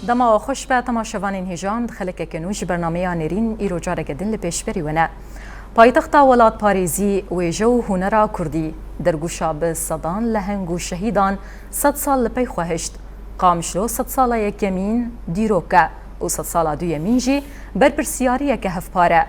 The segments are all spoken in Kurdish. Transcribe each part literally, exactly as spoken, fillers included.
Dema we xweş be, temaşevanên hêja, em di xelekeke nû ji bernameya Nêrîn îro careke din li pêşberî we ne. Paytexta welatparêzî, wêje û hunera kurdî, dergûşa bi sedan leheng û şehîdan sed sal li pey xwe hişt. Qamişlo sedsala yekemîn dîrok e û sedsala duyemîn jî berpirsiyariyeke hevpar e.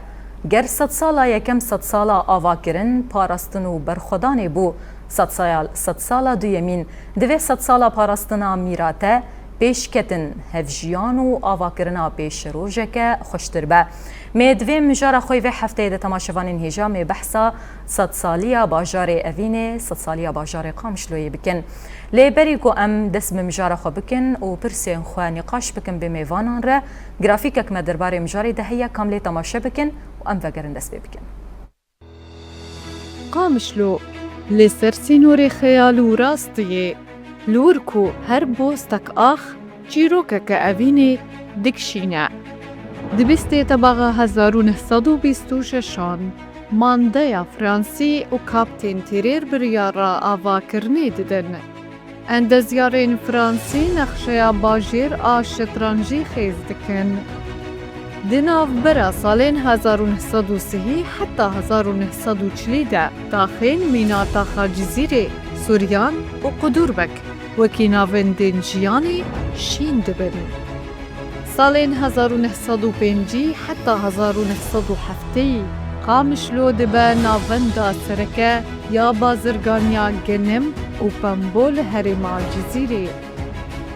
Ger sedsala yekem sedsala avakirin, parastin û berxwedanê bû, sedsaya-, sedsala duyemîn divê sedsala parastina mîrate, pêşketin, hevjiyan û avakirina pêşerojeke xweştir be. Mê di vê mijara xwe yê vê hefteyê de, temaşevanên hêja, mê behsa sedsaliya bajarê Evînê, sedsaliya bajarê Qamişloyê bikin. Lê berî ku em dest bi mijara xwe bikin û pirsên xwe nîqaş bikin bi mêvanan re, grafîkek me derbarê mijarê de heye, kam lê temaşe bikin û em vegerin dest pê bikin. Qamişlo, li ser sînorê xeyal û rastiyê, li wir ku her bostek ax çîrokeke evînê dikişîne. Di bîstê tebaxa hezar û neh sed û bîst û şeşan, mandeya Fransî û Kaptên Terêr biryara avakirinê didin. Endezyarên Fransî nexşeya bajêr a şetranjî xêz dikin. Di navbera salên hezar û neh sed û sihî heta hezar û neh sed û çilî de taxên mîna taxa Cizîrê, Suryan û Qudurbek wekî navendên jiyanê şîn dibin. Salên hezar û neh sed û pêncî heta hezar û neh sed û heftê Qamişlo dibe navenda sereke ya bazirganiya genim û pembo li herêma Cizîrê.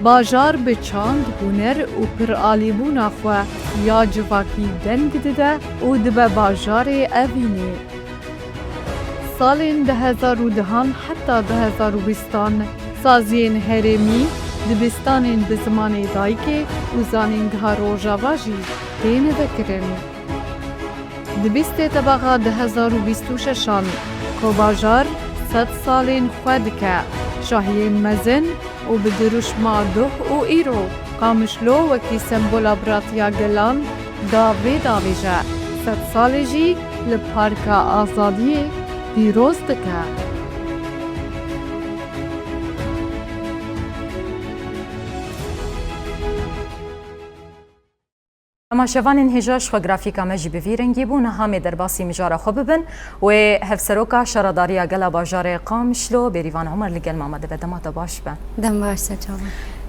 Bajar bi çand, huner û piralîbûna xwe ya civakî deng dide û dibe bajarê evînê. Salên du hezar û dehan heta du hezar û bîstan saziyên herêmî, dibistanên bi zimanê dayikê û zanîngeha Rojava jî têne vekirin. Di bîstê tebaxa du hezar û bîst û şeşan, ku bajar sed salên xwe dike, şahiyên mezin û bi dirûşma doh û îro Qamişlo wekî sembola biratiya gelan da vê davêje, sed salê jî li Parka Azadiyê pîroz dike. Temaşevanên hêja, ji xwe grafîka me jî bi vî rengî bû. Niha mê derbasî mijara xwe bibin. Wê hevseroka Şaredariya Gela Bajarê Qamişlo, Bêrîvan Omer, li gel me dibe. Dema te baş be. Dem baş, ser çavan.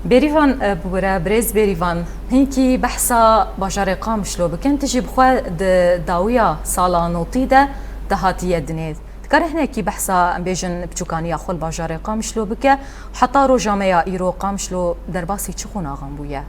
Bêrîvan, e, bibire, birêz Bêrîvan, hinkî behsa bajarê Qamişlo bikin. Tu jî bi xwe di dawiya sala notî de dihatiye dinê. Dikare hinekî behsa, em bêjin, biçûkaniya xwe li bajarê Qamişlo bike? Heta roja me ya îro Qamişlo derbasî çi qonaxan bûye?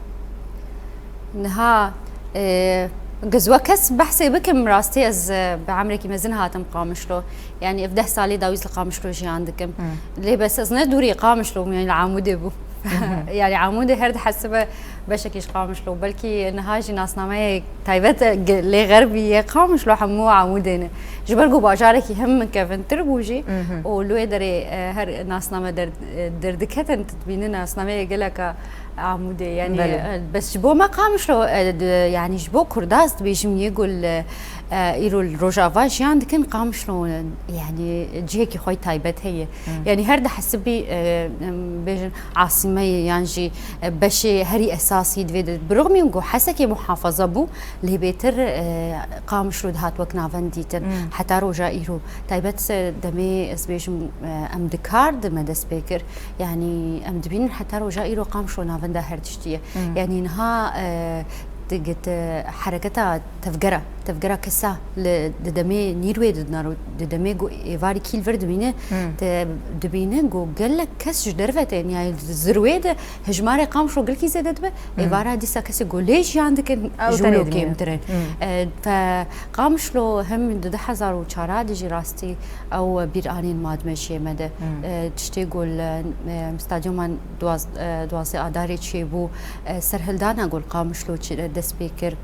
Niha, e, gizwe kes behsê bikim, rastî ez, e, bi emrekî mezin hatim Qamişlo. Yanî ev deh salî dawî li Qamişlo jiyan dikim. Hmm. Lê bes ez ne dûrî Qamişlo bûm, yanî li Amûdê bûm. Mhm. Yanî Amûdê her dihesibe beşekî ji Qamişlo. Belkî niha jî nasnameyê taybet, e, ge-, lê xerbî yê Qamişlo hemû Amûdê ne. Ji ber ku bajarekî hem min kevintir bû jî, mhm, û li wê derê, e, her nasname der-, e, derdiketin, tu dibînî nasnameyê geleka Amûdê, yanî, belê, e, bes ji bo me Qamişlo, e, di, yanî ji bo Kurda ez dibêjim yê ku li, e, îro li Rojava jiyan dikin, Qamişlo, e, yanî cihekî xwe taybet heye. Hmm. Yanî her dihesibî, e, em, bêjin asîmeyê yan jî, e, beşê herî esasî divê de, bi rixmî ku Hesekê muhafaza bû, lê bêtir, e, Qamişlo dihat wek navend dîtin. Hmm. Heta roja îro. Taybet, e, demê ez bêjim, e, em di kar de me dest pê kir. Yanî em dibînin heta roja îro Qamişlo navenda her tiştî ye. Hmm. Yanî niha, e, digit, e, hereketa tevgera, tevgera kesa li, di demê nîrwê de dinaro, di demê ku êvarî kî li vir dibîne, hmm, te dibîne ku gelek kes ji derve tên, yanî di zirwê de hijmarê Qamişlo gelkî zêde dibe, hmm, êvara dîsa kesê ku lê jiyan dikin, ew ji tenê wilo dimîne, kêmtir in. Hmm. E, fe Qamişlo hem di du hezar û çar de jî rastî ew bîranên madmeşiyê me de, hmm, e, tiştê ku li, e, stadyuma duwaz-, e, duwazdeh Adarê çêbû, e, serhildana ku li Qamişlo çi-, dest pê kir.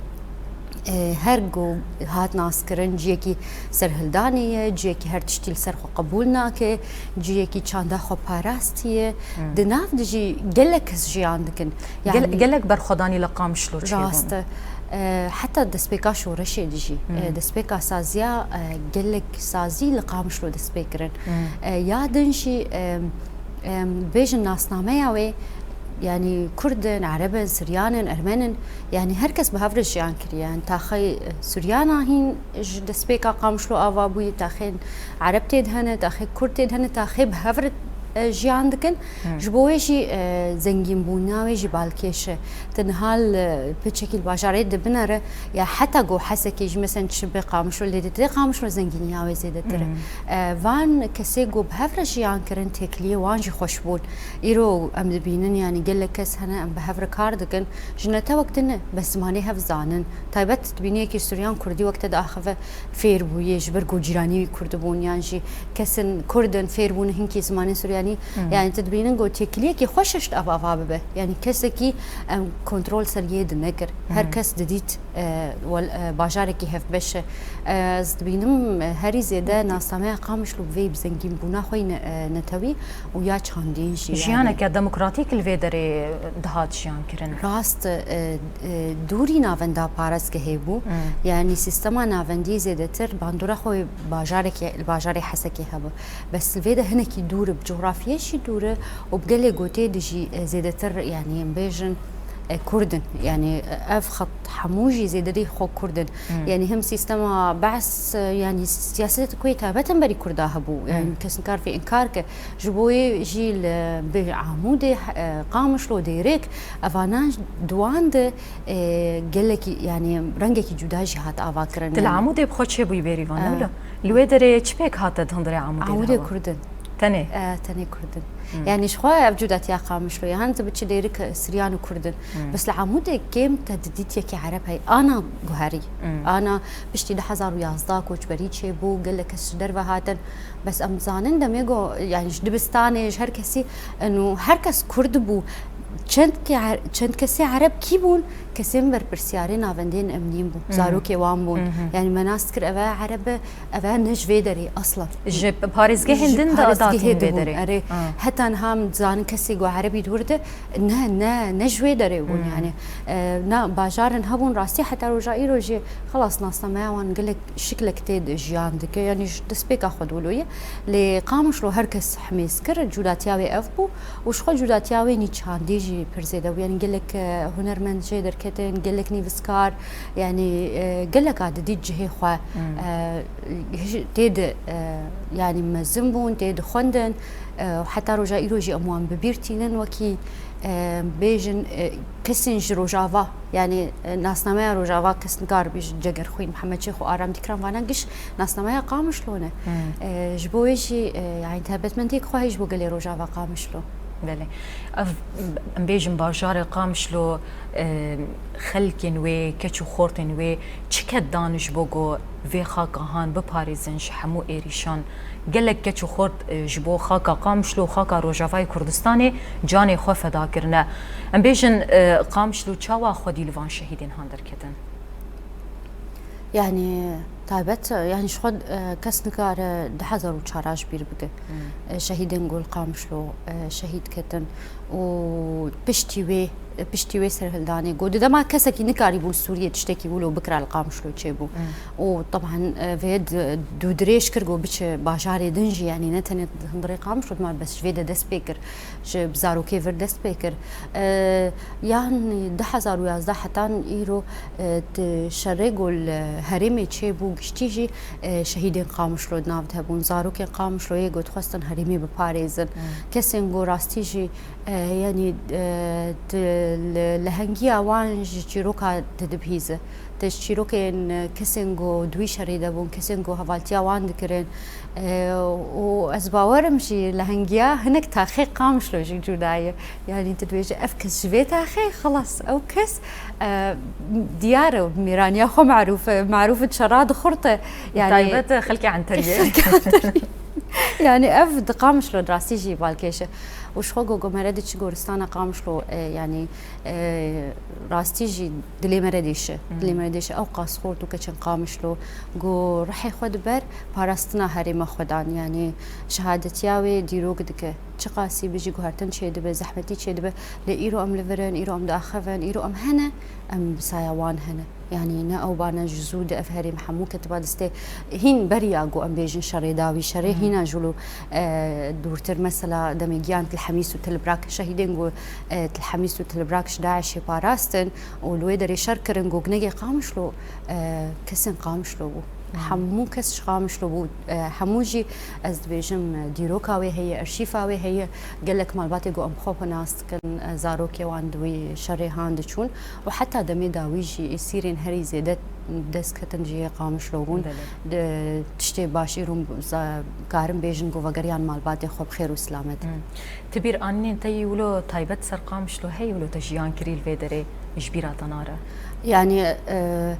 E, her ku hat naskirin, ciyekî serhildanê ye, ciyekî her tiştî li ser xwe qebûl nake, ciyekî çanda xwe parastiye. Hmm. Di nav de jî gelek kes jiyan dikin. Gel-, yanî gelek berxwedanî li Qamişlo çêbûn. Rast e. E, heta destpêka şoreşê de jî, hmm, e, destpêka saziya, e, gelek sazî li Qamişlo dest pê kirin. Hmm. E, ya din jî, e, e, bêjin nasnameya wê, Yanî Kurd in, Ereb in, Siryan in, Ermen in, yanî her kes bi hev re jiyan kiriye. Yanî taxê Suryana hîn ji destpêka Qamişlo ava bûyî, taxên Ereb tê de hene, taxê Kurd tê de hene, taxê bi hev re, e, jiyan dikin. Ji bo wê jî, e, zengînbûna wê jî balkêş e. Ti niha li piçekî li bajarê de binere, ya heta ku Hesekê jî, mesela, çi bi Qamişlo lê didê, Qamişlo zengîniya wê zêdetir e. E, van kesê ku bi hev re jiyan kirin, têkiliyê wan jî xweş bûn. Îro em dibînin, yanî gelek kes hene, em bi hev re kar dikin. Ji netewek din e, bes zimanê hev zanin. Taybet dibînî yekî Suryan Kurdî wek te diaxive fêr bûye, ji ber ku cîranî wî Kurd bûn, yan jî kesên Kurd in fêr bûne hinkî zimanê Suryanî. Yanî tu dibînin ku têkiliyekî xweş e ji ev ava bibe. Yanî kesekî em kontrol ser yê dinekir. Her kes didît, e, wel-, e, bajarekî hevbeş e. E, ez dibînim, e, herî zêde nasnameya Qamişlo bi vê bi zengînbûna xwe yî ne-, e, netewî û ya çandîn jî, yanî. Jiyaneke demokratîk li vê derê dihat jiyan kirin. Rast, e, e, dûrî navenda parêzgehê bû. Yanî sîstema navendî zêdetir bandora xwe bajarekê, li bajarê Hesekê hebû. Bes li vê de hinekî dûr e, bi cografiyê jî dûr e û bi gelê gotê de jî, e, zêdetir, yanî em bêjin, e, Kurd in. Yanî, e, ev xet hemû jî zêderî xwe Kurd in. Yanî hem sîstema Be's, e, yanî siyaset ku yê taybet em berî Kurda hebû. Yanî kes nikar vê inkar ke. Ji bo yê jî li bi Amûdê, e, Qamişlo, Dêrêk, evanan di wan de, e, gelekî, yanî rengekî cuda jî hat ava kirin. Ti li Amûdê bi xwe çêbûyî bêrîvan, ne wilo? Li wê derê çi pêk hate di hundirê Amûdê? Amûdê Kurd in. Tenê? E, tenê Kurd in. Yanî ji xwe ev cudatiya Qamişlo ye. Hani tu biçî Dêrik Siryan û Kurd in. Bes li Amûdê kêm te didît yekî Ereb heye. Ana guherî. Ana piştî du hezar û yazdeh koçberî çêbû, gelek kes ji derve hatin. Bes em zanin demê ku, yanî ji dibistanê, ji her kesî, eno her kes Kurd bû. Çend ke-, çend kesê Ereb kî bûn? Kesên berpirsiyarê navendên emnî bûn. Zarokê wan bûn. Yanî me nas dikir, eve Ereb e, eve ne ji vê derê aslan. Ji parêzgehên din de datîn vê derê. Erê, heta niha em dizanin kesê ku Erebî di wir de, ne, ne, ne ji wê derê bûn yanî. E, na bajarin hebûn rastî heta roja îro jî xelas nasnameya wan gelek şiklek tê de jiyan dike. Yanî ji destpêka xwe dolo ye. Lê Qamişlo her kes hemêz kir, cudatiya wê ev bû û ji xwe cudatiya wê nî çandî jî pir zêde bû. Yanî gelek, e, hunermend jê derketin, gelek nivîskar, yanî, e, gelek a didît cihê xwe, e, hij-, tê de, e, yanî mezin bûn, tê dixwendin, e, heta roja îro jî em wan bi bîr tînin wekî, e, bêjin, e, kesên ji Rojava, yanî, e, nasnameya Rojava kes nikar bî ji Cegerxwîn, Mihemedşêx û Aram Dîkran, vana giş nasnameya Qamişlo ne. E, ji bo wê jî, e, yanî taybetmendiyek xwe heye ji bo gelê Rojava Qamişlo. Belê. Ev, em bêjin bajarê Qamişlo, e, xelkên wê, keç û xortên wê çi ked dan ji bo ku vê xaka han biparêzin ji hemû êrîşan? Gelek keç û xort, e, ji bo xaka Qamişlo û xaka Rojavayê Kurdistanê canê xwe feda kirine. Em bêjin, e, Qamişlo çawa xwedî li van şehîdên han derketin? Yanî taybet, yanî ji xwe, e, kes nikare du hezar û çar a ji bîr bike. E, şehîdên ku li Qamişlo, e, şehîd ketin û piştî wê, piştî wê serhildanê ku di dema kesekî nikarîbû li Sûriyê tiştekî wilo bikira, li Qamişlo çêbû. Û teban, e, vê di-, dûdirêj kir ku biçe bajarê din jî, yanî ne tenê di hundirê Qamişlo de ma, bes ji vê de dest pê kir, ji bi zarokê vir dest pê kir. E, yan du hezar û yazdeh hetan îro, e, di şerê ku li herêmê çêbû giştî jî, e, şehîdên Qamişlo di nav de hebûn, zarokên Qamişloyê ku dixwestin herêmê biparêzin. Kesên ku rastî jî, e, yanî, e, di, li, lehengiya wan ji çîroka didibihîze. Te ji çîrokên, e, kesên ku di wî şerê de bûn, kesên ku hevaltiya wan dikirin, e, û ez bawer im jî lehengiya hinek taxê Qamişlo jî cuda ye. Yanî tu dibêjî ev kes ji vê taxê, xelas, ew kes, e, diyar e, mêraniya xwe merûf e, merûf e, çera dixurte. Yanî taybet e, xelkê Enteriyê. Xelkê Enteriyê. Yanî ev di Qamişlo rastî jî balkêş e. Û ji xwe ku, ku mere diçi goristana Qamişlo, e, yanî, e, rastî jî dilê mere dêşe. Dilê mere dêşe. Ew qas xort û keçên Qamişlo ku rihê xwe di ber parastina herêma xwe dan. Yanî şehadetiya wê dîrok dike. Çiqasî bijî guhertin çêdibe, zehmetî çêdibe. Lê îro em li vir in, îro em diaxivin, îro em hene, em bi saya wan hene. Yanî ne ew bane ji zû de ev herêm hemû ketiba destê. Hîn beriya ku em bêjin şerê dawî, şerê hîna jûlo, e, dûrtir mesela demê giyan li Hemîs û Tilbrak, şehîdên ku, e, Til Hemîs û Tilbrak ji DAIŞê parastin û li wê derê şer kirin, ku ginekê Qamişlo, e, kesên Qamişlo bû. Hmm. Hemû kes ji Qamişlo bû. E, hemû jî, ez dibêjim, e, dîroka wê heye, arşîfa wê heye. Gelek malbatê ku em xwe xwe nas dikin, e, zarokê wan di wî şerê han diçûn û heta demê dawî jî êsîrên herî zêde dest ketin cihê Qamişlo bûn. Belê. Di, tiştê baş îro za-, karin bêjin ku vegeriyan malbatê xwe bi xêr û silamet. Hmm. Ti bîranînên te yî wilo taybet ser Qamişlo heye, wilo te jiyan kirî li vê derê ji bîra te nare? Yanî, e,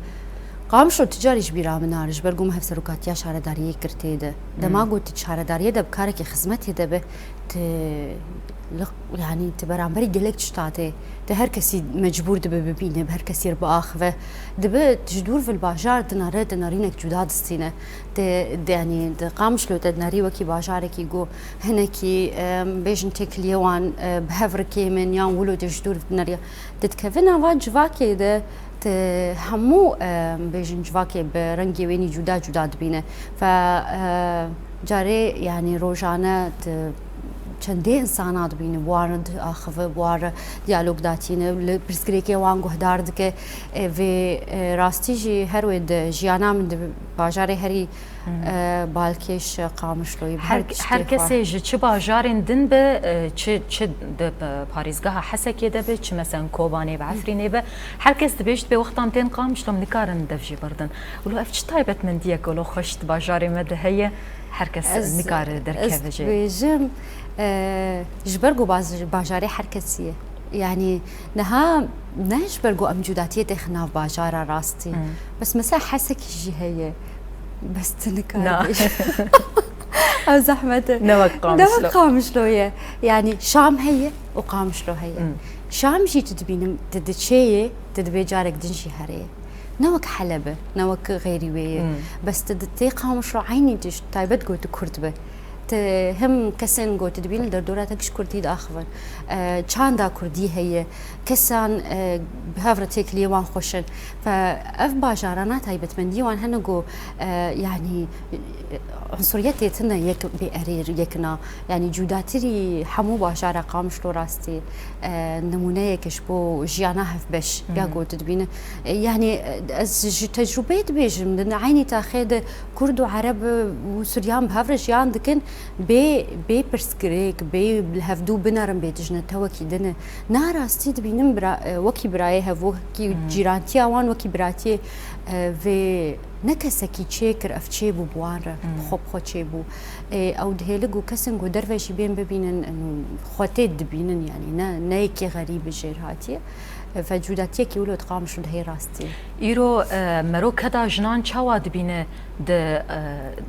Qamişlo ti carî ji bîra min nare, ji ber ku min hevserokatiya şaredariyê kir tê de. Dema Hmm. ku tu şaredariyê de bi karekî xizmetê de be, tu li, yanî tu beramberî gelek tişta tê. Tu her kesî mecbûr dibe bibîne, bi her kesî re biaxive. Dibe tu ji dûr ve li bajar dinere, tu nerînek cuda distîne. Te, de, yanî di Qamişlo te dinerî wekî bajarekî ku hinekî, em, bêjin têkiliyê wan, e, bi hev re kêm in yan wilo te ji dûr dineriya. Te dikeve nava civakê de, te hemû, em, bêjin civakê bi rengê wênî cuda cuda dibîne. Fe, e, carê, yanî rojane te çendê insana dibîne, bi wan re diaxive, bi wan re diyalog datîne, li pirsgirêkê wan guhdar dike. E, vê, e, rastî jî her wê di jiyana min di bajarê herî, Hmm. e, balkêş Qamişloyê bi her Her, tiştê her xwe. Kesê ji çi bajarên din be, e, çi, çi di, e, parêzgeha Hesekê de be, çi mesen Kobanê be, Efrînê be, her kes dibêjit bê wextan tên Qamişlo em nikarin dev jê berdin. Wilo ev çi taybetmendiyek wilo xweş di bajarê me de heye, her kes Ez, nikare ez derkeve jê. Dibêjim, e, ji ber ku baz-, bajarê her kesî ye. Yanî niha ne ji ber ku em cudatiyê têxin nav bajara rastî. Hmm. Bes mesela Hesekî jî heye. Bes tu nikare Na. bêjî. Ev zehmet e. Ne wek Ne Qamişlo. wek Qamişlo ye. Yanî Şam heye û Qamişlo heye. Hmm. Şam jî tu dibînim, tu diçê ye, tu dibê carek din jî here ye. Ne wek Heleb e, ne wek xêrî wê ye. Hmm. Bes tu di-, tê Qamişlo eynî tişt, taybet ku tu Kurd be. Te him kesên ku tu dibînî derdora te giş kurdî diaxivin. E, çanda kurdî heye. Kesan, e, bi hev re têkiliyê wan xweş in. Fe ev bajarana taybetmendiyê wan hene ku, e, yanî, e, unsuriyetê tune yek bê erê yekina. Yanî cudatirî hemû bajara Qamişlo rastî, e, nimûneyek e ji bo jiyana hevbeş. Hı hı. Ya ku tu dibîne. E, yanî, e, ez ji tecrûbeyê dibêjim, di eynî taxê de Kurd û Ereb û Suryan bi hev re jiyan dikin, bê, bê pirsgirêk, bê li hevdû binerin, bê dijne te wekî din e. Na rastî dibînim bira-, e, wekî birayê hev, wekî Hmm. cîrantiya wan, wekî biratiyê, e, vê ne kesekî çêkir, ev çêbû bi wan re, Hmm. bi xwe bi xwe çêbû. E, ew dihêli ku kesên ku derve jî bên bibînin, xwe tê dibînin, yanî ne, ne yekê xerîb jêr hatiye. Fe cudatiyekî wilo di Qamişlo de heye rastî. Îro, e, mero keda jinan çawa dibîne di, e,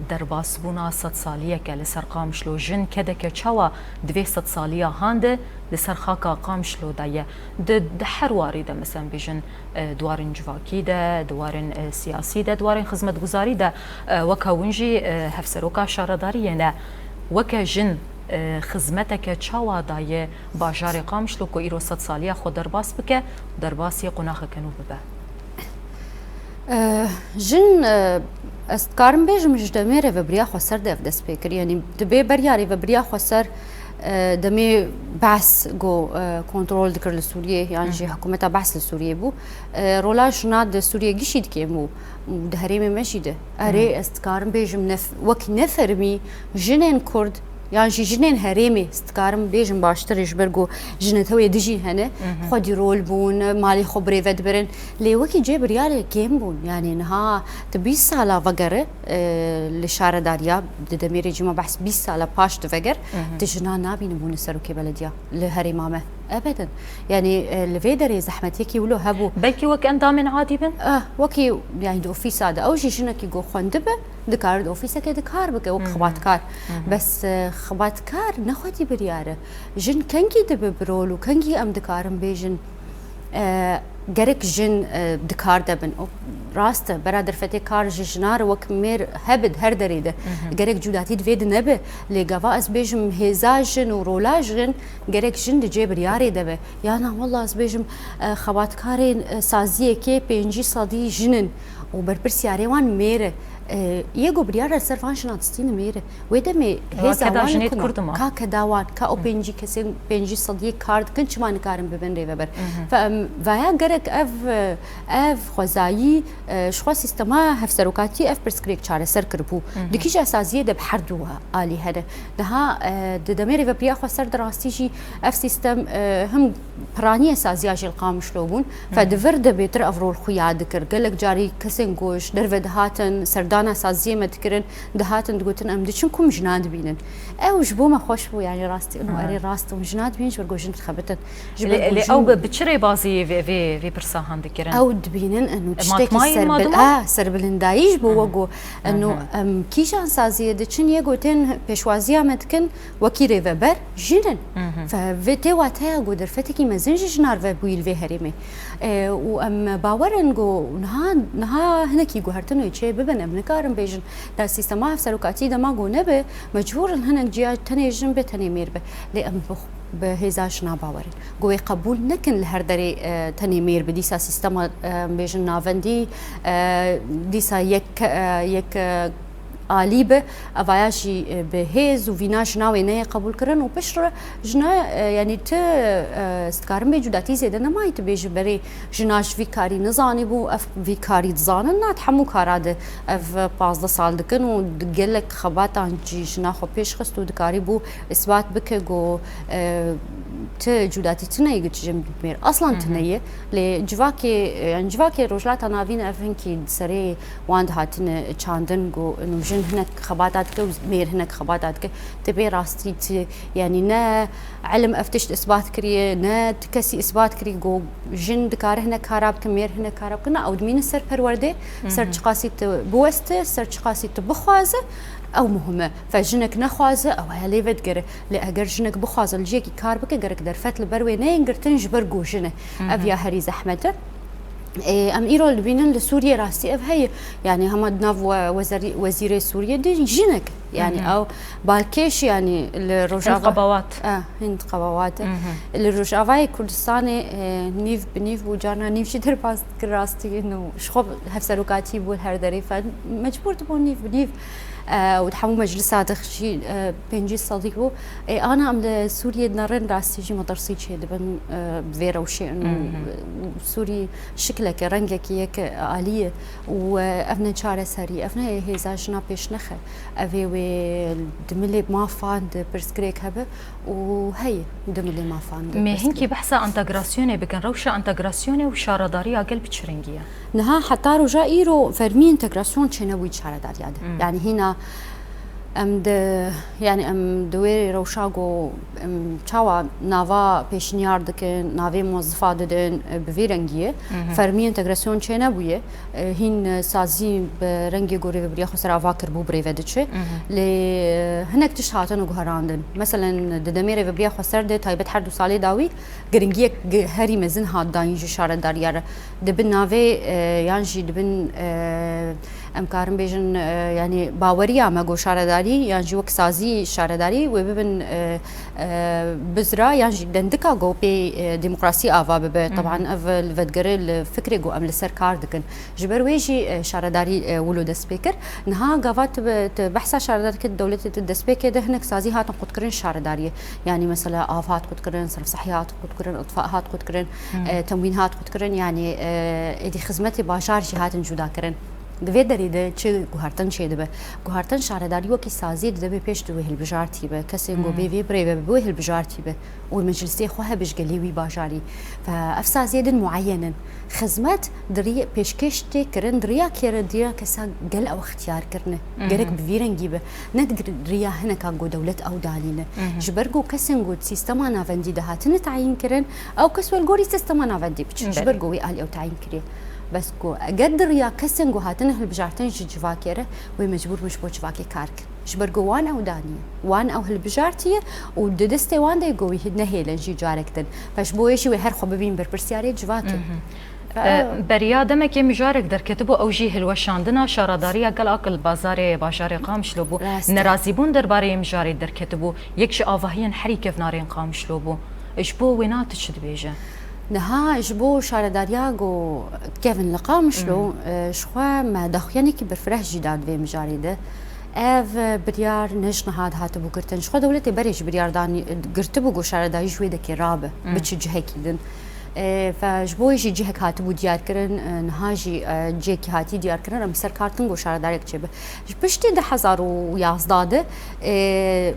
derbasbûna sedsaliyeke li ser Qamişlo? Jin kedeke çawa di vê sedsaliya han de li ser xaka Qamişlo de ye? Di, di her warî de, mesela bêjin, e, di warên civakî de, di warên, e, siyasî de, di warên xizmetguzarî de, e, weke win jî, e, hevseroka şaredariyê ne. Weke jin, e, xizmeteke çawa daye bajarê Qamişlo ku îro sedsaliya xwe derbas bike û derbasî qonaxeke nû bibe? E, jin, e, ez dikarim bêjim, ji demê rêvebiriya xweser de ev dest pê kir. Yanî dibê beriya rêvebiriya xweser, e, demê Be's ku, e, kontrol dikir li Sûriyê, yan jî Hı hı. hikûmeta Be's li Sûriyê bû, e, rola jina di Sûriyê gişî di kêm bû. Di herêmê me jî de. Erê, Hı. ez dikarim bêjim, nef-, wek nefermî jinên Kurd, yan jî jinên herêmê, ez dikarim bêjim baştir e, ji ber ku ji netewê dijî hene, Hı hı. xwedî rol bûn, malê xwe birêve dibirin. Lê wekî cê biryarê kêm bûn. Yanî niha tu bîst sala vegere, e, li şaredariya, di demê rejîma Be's bîst sala paş tu veger, Hı hı. tu jinan nabînibûn li serokê belediya, li herêma me. Ebeden. Yanî, e, li vê derê zehmetiyekî wilo hebû. Belkî wek endamên adî bin? Eh, wekî, yanî di ofîsa de. Ew jî jinekî ku xwendibe, dikare di ofîsekê de kar bike, wek Hı hı. xebatkar. Hı hı. Bes, e, xebatkar ne xwedî biryar e. Jin kengî dibe bi rol û kengî em dikarin bêjin, e, gerek jin, e, di kar de bin. O, rast e, bera derfetê kar ji jina re wek mêr hebe di her derê de. Hı hı. Gerek cudatî di vê de nebe. Lê gava ez bêjim hêza jin û rola jin gerek jin di cê biryarê de be. Ya na, wela ez bêjim, e, xebatkarên, e, saziyekê pêncî sedî jin in û berpirsiyarê wan mêr e. E, yê ku biryara li ser van jinan distîne mêr e. Wê demê hêza wan li ku ma? Ka keda wan, ka o pêncî kesên, pêncî sediyê kar dikin, çima nikarin bibin rêveber? Fe em, vaya gerek ev, ev xwezayî, e, ji xwe sîstema hevserokatî ev pirsgirêk çareser kiribû. Di kîja saziyê de bi her du alî hene. Niha, e, di demê rêvebiriya xweser de rastî jî ev sîstem, e, him piraniye saziya jê li Qamişlo bûn. Fe di vir de bêtir ev rol xwe yad dikir. Gelek carî kesên ku ji derve dihatin, serdana saziyê me dikirin, dihatin digotin, em diçin ku em jina dibînin. Ew ji bo me xweş bû, yanî rastî, ino erê rast û jina dibînin ji ber ku jin dixebitin. Ji ber ku jin Lê ew bi, bi çi rêbazî vê, vê, vê pirsa han dikirin? Ew dibînin, ino tiştekî serbil-, a, serbilindayî ji bo we ku, ino em kîjan saziyê diçin, yê ku tên pêşwaziya me dikin, wekî rêveber jin in. Fe vê tê wateya ku derfetekî mezin ji jinar ve bûyî li vê herêmê. E, û em bawer in ku niha, niha hinekî guhertin wê çê bibin, em nikarin bêjin. Di sîstema hevserokatî de ma ku nebe, mecbûr in hinek ciya tenê jin be, tenê mêr be. Lê em bi, bi hêza jina bawer in. Ku wê qebûl nekin li her derê, e, tenê mêr be. Dîsa sîstema, e, em bêjin navendî, e, dîsa yek, e, yek, e, alî be, evaya jî, e, bi hêz û vîna jina wê neyê qebûlkirin û piştre jina, e, yanî ti, e, ez dikarim bê cudatî zêde nemayî, tu bêjî berê jina ji vî karî nizanîbû, ev vî karî dizanin, na di hemû kara de ev pazdeh sal dikin û di gelek xebatan jî jina xwe pêş xist û dikarîbû isbat bike ku, e, ti cudatî tune ye, tu jin mêr. Aslan tune ye. Lê civakê, e, yanî civakê Rojhilata Navîn ev hinkî di serê wan dihatine çandin ku nû jin hinek xebata dike û mêr hinek xebata dike. Tê bê rastî ti, yanî ne ilim ev tişt isbat kiriye, ne ti kesî isbat kiriye ku jin dikare hinek kara bike, mêr hinek kara bike. Na, ew dimînin ser perwerdê, ser çiqasî tu biweste, ser çiqasî tu bixwaze, ew muhim e. Fe jinek nexwaze, ew heye lê vedigere. Lê eger jinek bixwaze li cihekî kar bike, gerek derfet li ber wê neyên girtin ji ber ku jin e. Ev ya herî zehmet e. Ê, em îro dibînin li Sûriyê rastî ev heye. Yanî hema di nav we-, wezerî-, wezîrê Sûriyê de jinek. Yanî ew balkêş, yanî li Rojava-, Qebawat. Eh, Hind Qebawat e. Li Rojavayê Kurdistanê, e, nîv bi nîv bû, carna nîv jî derbas dikir rastî. Ino ji xwe hevserokatî bû li her derê. Fe mecbûr dibû nîv bi nîv, e, û di hemû meclisa de jî, e, pêncî sedî bû. Ê, ana em li Sûriyê dinerin, rastî jî metirsî çêdibin, e, bi vê rewşê in û, û Sûrî şikleke, rengekî yek alî ye û, e, ev ne çareserî, ev ne hêza jina pêşnexe. Ev ê wê di milê mafan de pirsgirêk hebe û heye di milê mafan de pirsgirêk. Mê hinkî behsa entegrasyonê bikin, rewşa entegrasyonê û şaredariya gel bi çi rengî ye? Niha heta roja îro fermî entegrasyon çênebûyî şaredariya de. Yanî hîna em di, yanî em di wê rewşa ku em çawa nava pêşniyar dikin, navê muwezzifa didin, e, bi vî rengî ye. Fermî entegrasyon çênebûye. E, hîn sazî bi rengê ku Rêvebiriya Xweser ava kiribû bi rê ve diçe. Lê, e, hinek tişt hatine guherandin. Meselen di demê Rêvebiriya Xweser de taybet her du salê dawî giringiyek gi-, herî mezin hat dayîn ji şaredariya re. Di bin navê, e, yan jî di bin, e, em karin bêjin, e, yanî baweriya me ku şaredarî yan jî wek sazî şaredarî wê bibin, e, e, bizra yan jî dendika ku pê, e, demokrasî ava bibe. Teban ev li vedigere li fikrê ku em li ser kar dikin. Ji ber wê jî, e, şaredarî, e, wilo dest pê kir. Niha gava tu bi, tu behsa şaredariyê dikî, dewletê tu destpêkê de hinek sazî hatin qutkirin şaredariyê. Yanî mesela av hat qutkirin, serf sehî hat qutkirin, itfa hat qutkirin, e, temwîn hat qutkirin. Yanî, e, êdî xizmetê bajar jî hatin cuda kirin. Di vê derê de çi guhertin çêdibe? Guhertin şaredarî wekî saziyê dide bê pêş di wê hilbijartî be. Kesên ku bê vê birê ve bi wê hilbijartî be. Û meclisê xwe hebe ji gelê wî bajarî. Fe ev saziyê din mueyen in. Xizmet di rî-, pêşkêş tê kirin, di riya kê re, di riya kesa gel ew ixtiyar kirine. Gerek bi vî rengî be. Ne di riya hineka ku dewlet ew danîne. Ji ber ku kesên ku di sîstema navendî de hatine tayîn kirin, ew kes wê li gorî sîstema navendî biçin. Ji ber ku wî alî ew tayîn kiriye. Bes ku eger di riya kesên ku hatine hilbijartin ji civakê re, wê mecbûr bin ji bo civakê kar kin. Ji ber ku wan ew daniye, wan ew hilbijartiye û di destê wan de ku wî nehêlin jî carek din. Fe ji bo wê jî wê her xwe bibîn berpirsiyarê civakê. Fe E, beriya demekê mijarek derketibû, ew jî hilweşandina şaredariya gel a ku li bazarê, bajarê Qamişlo bû. Rast e. Nerazîbûn derbarê mijarê derketibû. Yek ji avahiyên herî kevnarên Qamişlo bû. Ji bo wêna tu çi dibêje? Niha ji bo şaredariya ku kevin li Qamişlo, e, ji xwe me daxuyanekî berfireh jî da di vê mijarê de. Ev biryar ne ji niha dihatibû girtin. Ji xwe dewletê berê jî biryar danî, girtibû ku şaredarî ji wê dekê rabe, biçe cihekî din. E, fe ji bo wê jî cihek hatibû diyarkirin, e, niha jî, e, cihekî hatî diyarkirin, em ser kar tin ku şaredarek çêbe. Ji piştî du hezar û yazdeh de, e,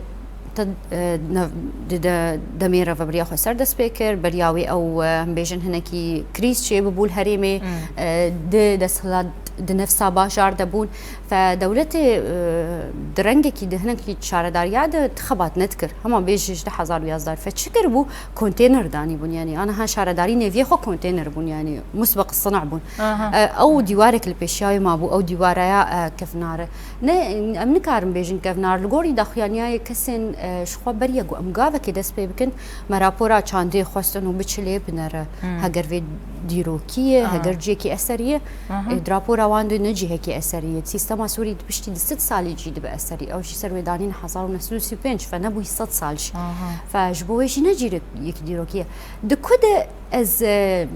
Te, e, ne, di de, demê revebiriya xweser dest pê kir, beriya wê ew, e, em bêjin hinekî krîz çêbibû li herêmê, e, di desthilat di nefsa bajar de bûn. Fe dewletê, e, di rengekî, di hinekî şaredariya de xebat nedikir. Hema bêjî ji du hezar û yazdeh fe çi kiribû? Konteyner danîbûn, yanî aniha şaredarî nêviyê xwe konteyner bûn, yanî musbeq sina bûn. Aha. E, ew dîwarek li pêşiya wê mabû, ew dîwaraya, e, kevnar e. Ne, em nikarin bêjin kevnar. Li gorî daxuyaniyayê kesên, e, ji xwe beriye ku em gavekê dest pê bikin, me rapora çandê xwestin û biçilê binere. Hmm. Heger vê dîrokî ye, aha, heger cihekî eserî ye, aha, e, di rapora wan de ne cihekî eserî ye. Sîstema Sûrî di piştî di sed salî cî dibe eserî. Ew jî ser wê danîn hezar û neh sed û sî û pênc, fe nebûyî sed sal jî. Aha. Fe ji bo wê jî ne cîrek yekî dîrokî ye. Di ku de Ez, e,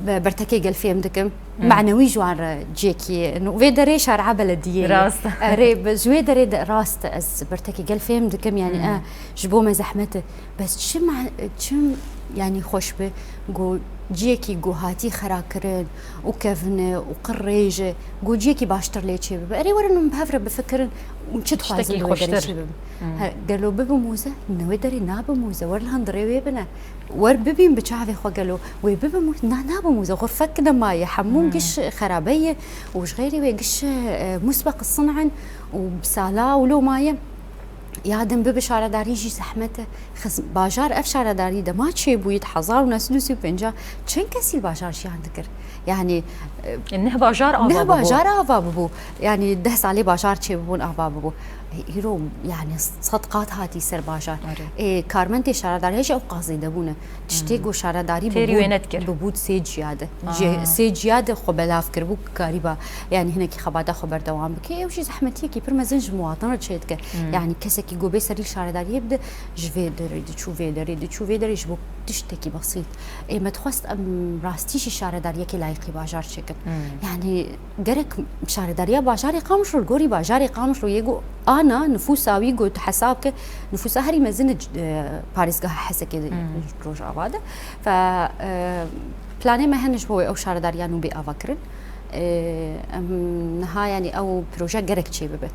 m-, bertekê gel fêm dikim. Hmm. Manewî ji wan re cihekî, no, vê derê şare'a belediyê ye. Rast. Erê, bi-, ji wê derê de rast e, ez bertekê gel fêm dikim, yanî, hmm, e, ji bo me zehmet e. Bes çi ma-, çi, yanî, xweş bi, ku cihekî ku hatî xera kirin û kevin e û qir rêj e, ku cihekî baştir lê çêbibe. Erê, werin hûn bi hev re bifikirin, hûn çi dixwazin li wê derê çêbibe. Tiştekî xweştir. Hmm. He, gelo bibe mûze, ne wê derê nabe mûze, wer li hundirê wê bine. Wer bibîn bi çavê xwe gelo wê bibim û na, nabim û xurfek nemaye, hemû, hmm, giş xerabe ye û ji xeyrê wê giş, e, musbeq sinan û bi sala û lo maye. Ya din bibi şaredarî jî zehmet e. Xiz-, bajar ev şaredarî dema çêbûyî di hezar û neh sed û sî û pênc çend kesî li bajar jiyan dikir? Yanî, e, neh bajar ava bibû. Neh bajar ava bibû. Yanî deh salê bajar çêbibûn ava bibû. Îro, yanî, sed qat hatî ser bajar. Erê. Ê, karmendê şaredariya jî ew qazê de bûne. Tiştê, hmm, ku şaredarî têrî bibû, wê nedikir, bibû sê ciya de. Aa. Sê ciya de xwe belav kiribû, karîba, yanî, hinekî xebata xwe berdewam bike. Ew jî zehmetiyekî pir mezin ji muwatin re çêdike. Hmm. Yanî, kesekî ku bê serî şaredariyê bide, ji vê derê diçû, vê derê diçû, vê derê ji bo tiştekî besît. Ê, me dixwest em rastî jî şaredariyekê layiqî bajar çêkin. Hmm. Yanî, Gerek şaredariya bajarê Qamişlo, li gorî bajarê Qamişlo yê ku ana nifûsa wî ku tu hesab ke nifûsa herî mezin e, e, parêzgeha Hesekê, hmm, Rojava de. Fe, e, planê me hene ji bo wê ew şaredariya nû bê ava kirin. E, em niha, yanî, ew proje gerek çêbibe.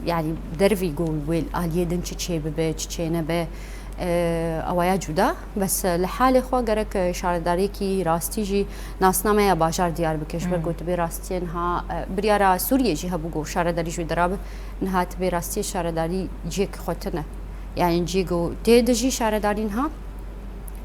Yanî dervî ku wê aliyê din çi çêbibe, çi çênebe. E, awaya cuda, bes, e, li halê xwe gerek, e, şaredariyekî rastî jî nasnameya bajar diyar bike. Ji ber, hmm, ku tu bê rastiyê niha, e, biryara Sûriyê jî hebû ku şaredarî ji wê derabe, niha tu bê rastiyê şaredarî cihek xwe tune. Yanî cihê ku tê de jî şaredarî niha,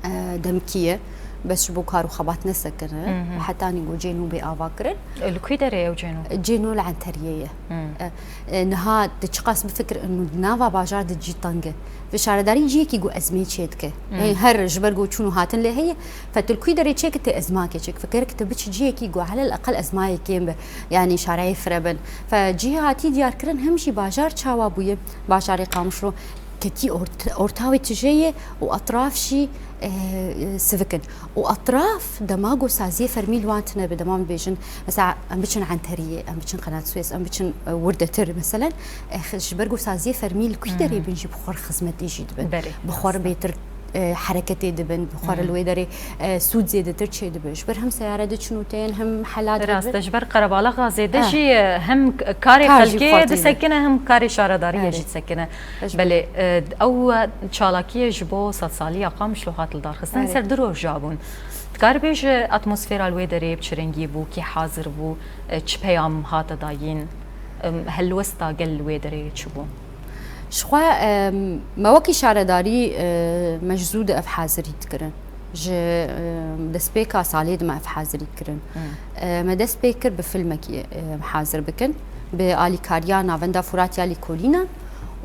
e, demkî ye. Bes ji bo kar û xebat nesekine. Mhm. Hetanî ku cê nû bê ava kirin. E, li kû derê ew cê nû? Cê nû li Enteriyê ye. Hmm. E, e, niha tu çiqas bifikir, û di nava bajar de cî teng e. Vê şaredarî ciyekî ku ezmê çê dike. Hmm. Ê, her ji ber ku çûn û hatin lê heye, fe tu li kû derê çêkî tê ezmakê çêk. Fikir ki tu biçî ciyekî ku helel eqel ezmayê kêm be. Yanî şareyê fire bin. Fe cihê hatî diyarkirin hem jî bajar çawa bûye, bajarê Qamişlo. Ketî ort-, orta wê tijê ye û etraf jî, e, e, sivik in. Û etraf dema ku saziyê fermî li wan tine be, dema em bêjin, mesela, em biçin Enteriyê, em biçin Qenatsûyes, em biçin, e, wirdetir, meselen, e, xi-, ji ber ku saziyê fermî li kû derê bin jî bi xwe re xizmetê jî dibin. Berê, bi xwe re rast e. Bêtir, e, hereketê dibin, bi xwe re li wê derê, e, sûd zêdetir çêdibe. Ji ber hem seyare diçin û tên, hem hela dibin. Rast e, ji ber qerebalaxa zêde jî, e, hem k-, karê xelkê disekine, hem karê şaredariyê jî disekine. Belê, e, ew çalakiyê ji bo sedsaliya Qamişlo hat lidarxistin, ser du roja bûn. Dikar bêje atmosfera li wê derê bi çi rengî bû, kî hazir bû, e, çi peyam hate dayîn, em, helwesta gel li wê derê çi bû? Ji xwe, em, me wekî şaredarî, e, me ji zû de ev hazirî dikirin. Ji, e, destpêka salê de me ev hazirî kirin. Hmm. E, me dest pê kir bi filmekî, e, hazir bikin. Bi alîkariya Navenda Furat ya Lîkolîna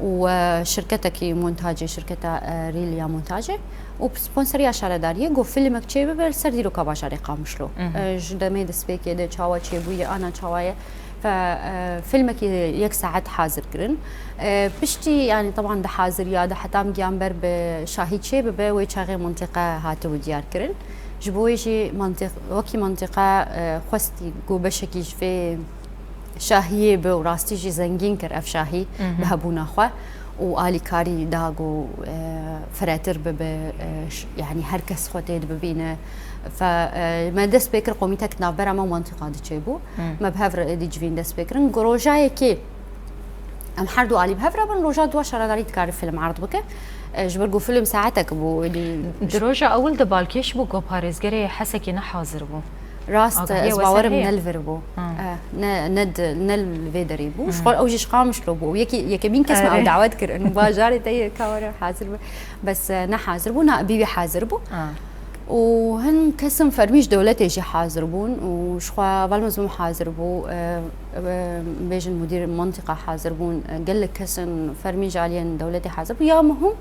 û, e, şirketekî montajê, şirketa, e, Rîl ya montajê û bi sponseriya şaredariyê, got filmek çêbibe li ser dîroka bajarê Qamişlo. Mhm. E, ji demê destpêkê de çawa çêbûye, ana çawa ye. Fe, e, filmekî yek saet hazir kirin. E, piştî, yanî, teban di haziriya de heta em giyan ber bi şahî çê bibe, wê çaxê mintiqe hatibû diyar kirin. Ji bo wê jî mantiq-, wekî mantiqa, e, xwestî ku beşekî ji vê şahiyê bi û rastî jî zengîn kir ev şahî Mhm. bi hebûna xwe û alîkarî da ku, e, firehtir bibe, e, ş-, yanî her kes xwe tê dibibîne. Fe, e, me dest pê kir komîtek navbera me û mantiqa diçêbû. Hmm. Me bi hev re êdî civîn dest pê kirin. Ku roja yekê em her du alî bi hev re bin, roja dua şaredarî dikare fîlm erd bike. E, ji ber ku fîlm saetek bû, êdî Di roja ewil de balkêş bû ku parêzgerê Hesekê ne hazir bû. Rast, Agahiya ez we ser bawerim heye? ne li vir bû. Ha. E, ne, ne di, ne li vê derê bû. Ji Hmm. xwe ew jî ji Qamişlo bû. Yekî, yekemîn kes me Erê. ew dawet kir. Û bajarê te yê ka were hazir be. Bes, e, ne hazir bû, na, bî wî hazir bû. Ha. Û hin kesin fermî ji dewletê jî hazir bûn û ji xwe Valmezmûm hazir bû, e, e, bêjin mudîr mantîqa hazir bûn, e, gelek kesin fermî ji aliyên dewletê hazir bû. Ya muhim,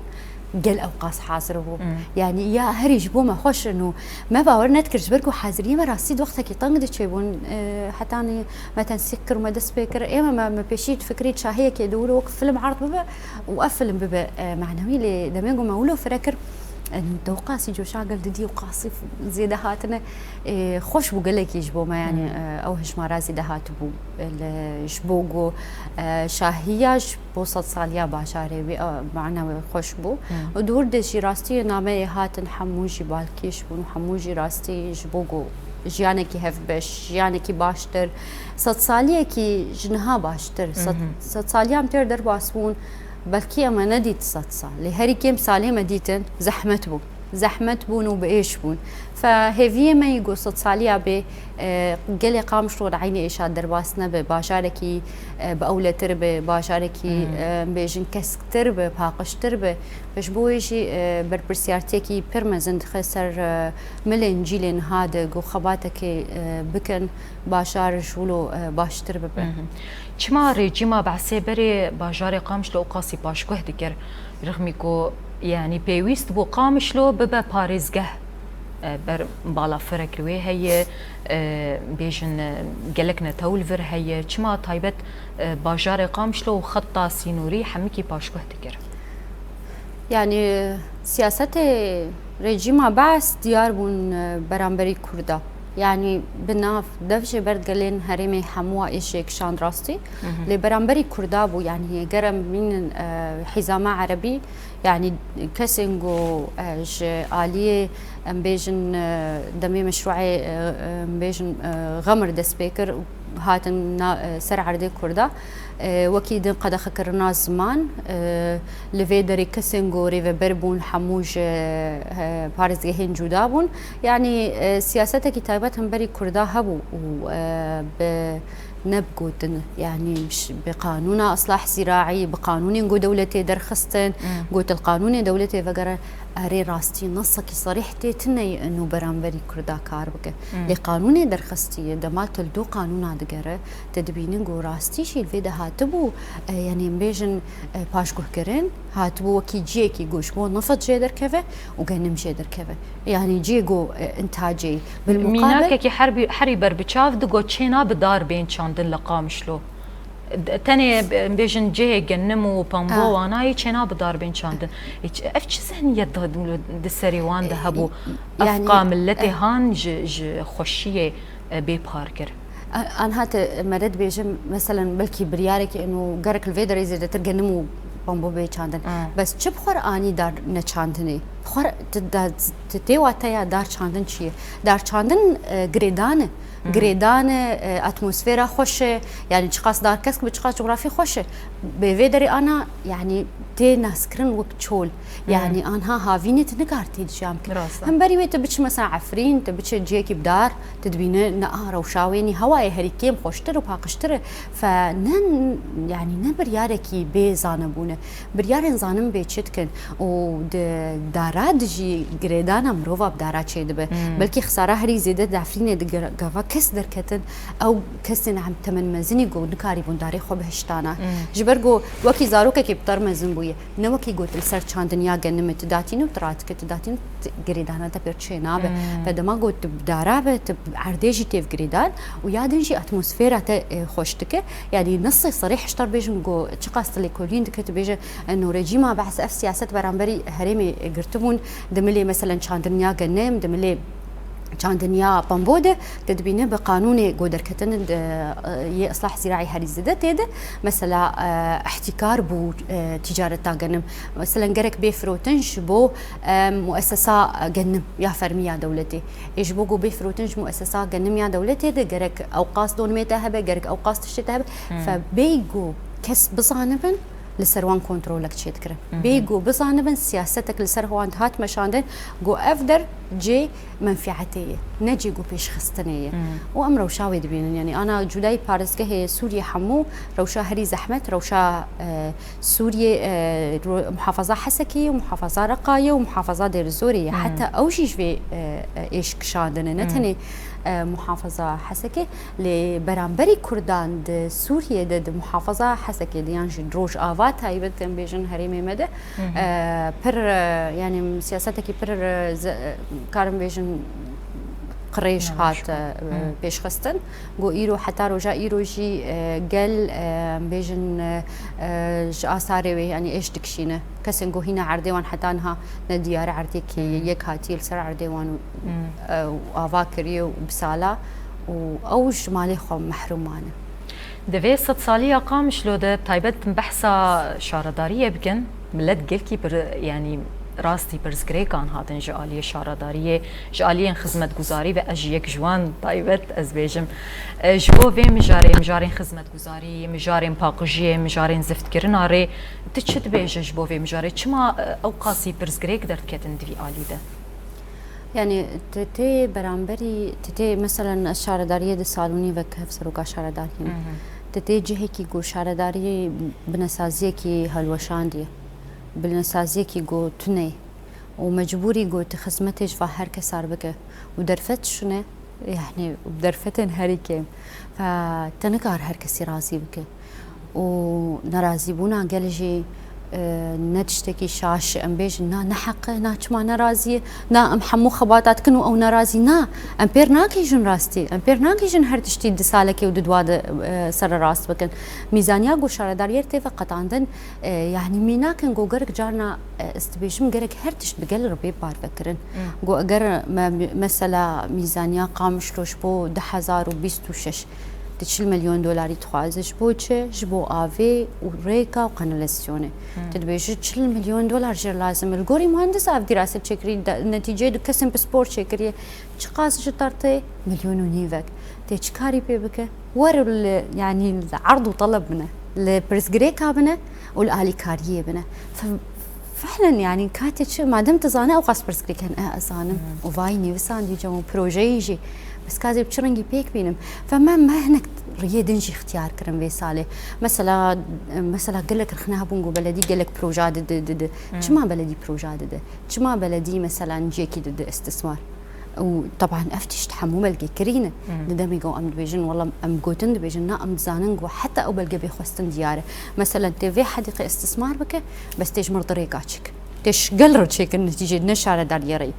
gel ewqas hazir bû. Hmm. Yanî ya herî ji bo me xweş in û me bawer nedikir, ji ber ku haziriyê me rastî di wextekî teng diçêbûn, e, hetanî me tensîq kir û me dest pê kir. Ême me, me pêşî difikirî şahiyekê dûr wek film erd bibe û ev film bibe, e, manewî. Lê demê ku me wilo fire kir, e, dewqasî coşa gel didî û qasî zêde hatine, e, xweş bû gelekî ji bo me, yanî, Hmm. e, ew hejmara zêde hatibû, e, li, ji bo ku, e, şahiya ji bo sedsaliya bajarê wî, e, mana wê xweş bû. Hmm. Û di wir de jî rastî nameyê hatin hemû jî balkêş bûn û hemû jî rastî ji bo ku jiyanekî hevbeş, jiyanekî baştir, sedsaliyekî ji niha baştir, sed-, Mhm. sedsaliya em têr derbas bûn, belkî em e nedît sed sal. Lê herî kêm salê me dîtin, zehmet bû. Zehmet bûn û bi êş bûn. Fe hêviyê me yî ku sedsaliya bê, e, gelê Qamişlo di eynê êşa derbas nebe, bajarekî, e, bi ewletir be, bajarekî, Hmm. e, em bêjin kesktir be, paqijtir be. Ji bo wê jî, e, berpirsiyartiyekî pir mezin dixe ser, e, milên cîlên niha de ku xebatekê, e, bikin, bajar ji wilo, e, baştir bibe. Mhm. Çima rejîma Beesê berê bajarê Qamişlo û qasî paşguh dikir? Rixmî ku, yanî pêwîst bû Qamişlo bibe parêzgeh, e, ber balafirek li wê heye, e, bêjin, e, gelek netew li vir heye. Çima taybet, e, bajarê Qamişlo û xeta sînorî hemikî paşguh dikir? Yanî siyasetê rejîma Bees diyar bûn, e, beramberî Kurda. Yanî bi nav dev jê ber gelên herêmê hemû êşê kişand rastî. Mhm. Lê beramberî Kurda bû, yanî ger em bînin, e, hîzama erebî, yanî kesên ku, e, ji aliyê, em bêjin, e, demê meşrûê, e, em bêjin, e, Xemir dest pê kir û hatin na, e, ser erdê Kurda. E, wekî din qedexekirina ziman, e, li vê derê kesên ku rêveber bûn hemû ji, e, parêzgehên cuda bûn. Yanî, e, siyasetekî taybet hemberî Kurda hebû û, e, bi, ne bi gotin, yanî bi ş-, bi qanûna islah zîraî, bi qanûnên ku dewletê derxistin, Hmm. gotil qanûnê dewletê vegere, erê rastî nesekî serîh tê tune ye ino beramberî Kurda kar bike. Hmm. Lê qanûnê derxistiye, dema tu li dû qanûna digere, tu dibînin ku rastî jî li vê de hatibû, e, yanî em bêjin, e, paşguhkirin, hatibû wekî cihekî ku ji bo nifit jê derkeve û genim jê derkeve. Yanî cihê ku, e, intacê. Bil muqabil Mînakekî herî, herî berbiçav digot çênabe dar bên çandin li Qamişlo. Tenê, em bêjin cihê genim û pembo Ha. wanayê çênabe dar bên çandin. Ê, ç-, ev çi zihniyet di, di serê wan de hebû? Ev Yanî, qa milletê e, han ji, ji xweşiyê, e, bê par kir. A-, anha te, me re dibêjim, meselen, belkî biryarekî eno gerek li vê derê zêdetir genim û pembo bê çandin. Ha. Bes çi bi xwe re anî dar neçandinê? Bi xwe re tu da, tu tê wateya dar çandin çi ye? Dar çandin, e, girêdan e. Hı hı. Girêdan e, e, atmosfera xweş e. Yanî çiqas dar kesk be, çiqas cografî xweş e. Bê vê derê ana, yanî tê naskirin wek çol. Hı. Yanî anha havînê tu nikar tê dişam kir. Rast e. Hemberî wê tu biçî mesela Efrîn, tu biçî cihekî bi dar, tu dibîne ne a rewşa wê nî hewayê herî kêm xweştir û paqijtir e. Fe ne, yanî ne biryarekî bê zanebûn e. Biryarên zanin bê çi dikin û di dara de jî girêdana mirova bi dara çêdibe. Hmm. Belkî xisara herî zêde di Efrînê di gava kes derketin, ew kesên em temenmezinî ku nikarîbûn darê xwe bihiştana. Hmm. Ji ber ku wekî zarokekî pitar mezin bûye, ne wekî got li ser çandin ya genimê tu datîne û tu radike, tu datîne, tu girêdana te pêr çênabe. Hmm. Te dema got tu bi dara be, tu erdê jî têv girêdan û ya din jî atmosfera te, e, xweş dike. Yanî nesê serîh ji te re bêjim ku çiqas tu lêkolîn dike, tu bêje, e, no rejîma Bees ev siyaset beramberî herêmê girtibûn, di milê meselen çandiniya genim, di milê çandiniya Pambo de, te dibîne bi qanûnê ku derketin di, e, yê Islah Zîraî herî zêde tê de. Mesela, e, ihtikar bû, e, ticareta genim. Mesela gerek bê firotin ji bo, e, muessesa genim ya fermî ya dewletê. Ê ji bo ku bê firotin ji muessesa genim ya dewletê de gerek ewqas donimê te hebe, gerek ewqas tiştê te hebe. Fe bê ku kes bizanibin, li ser wan kontrolek çêdikirin. Bê ku bizanibin siyasetek li ser wan dihat meşandin, ku ev der cê menfietê ye, ne cê ku pêşxistinê ye. Û em rewşa wê dibînin. Yanî ana culayî parêzgehê Sûriyê hemû rewşa herî zehmet, rewşa, e, Sûriyê, e, ro-, muhafaza Hesekê ye, muhafaza Reqa ye û muhafaza Dêrizorê ye. Heta ew jî ji vê, e, e, êş kişandine. Ne tenê, e, muhafaza Hesekê, lê beramberî Kurdan di Sûriyê de, di muhafaza Hesekê de yan jî Rojava taybet, em bêjin herêmê me de, e, pir, e, yanî siyasetekî pir, e, ze-, e, karim bêjin qirêj hat, e, pêşxistin. Ku îro, heta roja îro jî, e, gel, e, em bêjin, e, e, ji asarê wê, yanî êş dikişîne. Kesên ku hîna erdê wan heta niha ne diyar e, erdêkî yek hatiye li ser erdê wan û, e, û ava kiriye û bi sala û ew ji malê xwe mehrûm mane. Di vê sedsaliya Qamişlo de, taybet behsa şaredariyê bikin, milet gelkî pir, yanî rastî pirsgirêkan hatin ji aliyê şaredariyê, ji aliyên xizmetguzarî ve, ez jî yek ji wan taybet ez bêjim. E, ji bo vê mijarê, mijarên xizmetguzarî, mijarên paqijiyê, mijarên ziftkirina rê, tu çi dibêje ji bo vê mijarê? Çima, e, ew qasî pirsgirêk derdiketin di vî alî de? Yanî, tu tê beramberî, tu tê, meselen, ez şaredariyê di salonî vek hevseroka şaredariyê me. Tu tê cihekî ku şaredariyê binesaziyekî helweşandiye, binesaziyekî ku tune ye û mecbûrî ku tu xizmetê ji va her kesar bike û derfet şune, yanî, derfetên herî kêm. Fe te nikar her kesî razî bike. Û nerazîbûna gel jî, e, ne tiştekî şaş e. Em bêjin, na, ne heq e, na, çima nerazî ye, na, em hemû xebata dikin û ew nerazî. Na, em pêr nakêjin rastî, em pêr nakêjin her tiştî di salekê û di dwa de, e, sererast bikin. Mîzaniya ku şaredariyê tê veqetandin, e, yanî mînak in ku gerek carna, e, ez dibêjim, gerek her tişt bi gel re bê parvekirin. Ku eger me, mesela mîzaniya Qamişlo ji bo du hezar û bîst û şeş, tu çil milyon dolarî dixwaze. Ji bo çi? Ji bo avê û rêka û kanalizasyonê. Tu dibêjî çil milyon dolar jê lazim e. Li gorî muhendis ev dîrase çêkirî, de-, netîceyê du kesên pispor çêkiriye. Çiqas ji te re tê? Milyon û nîvek. Tê çi karî pê bike? Wer li, yanî li erd û teleb bine. Li pirsgirêka bine û li alîkariyê bine. Fe-, Fehlen, yanî, katê çi, madem tu zane, ew qas pirsgirêk hene, e, ez zanim. Û vay nivîsandî cem û projeyî jî. Bes ka ez ê bi çi rengî pêk bînim? Fe me, me hinek riyê din jî ixtiyar kirin vê salê. Mesela, mesela gelek rixne hebûn ku beledî gelek proja didi, didi. Çima beledî proja didi? Çima beledî, mesela, ciyekî didi istismar? Û teban ev tişt hemû belgekirî ne. Di demê ku em dibêjin, wela em gotin dibêjin, na, em dizanin ku heta ew belge bê xwestin diyar e. Meselen, tê vê hedîqê istismar bike, bes tê ji mir di rêka çêk. Tê ji gel re çêkin, netîcê ne şaredariyê re.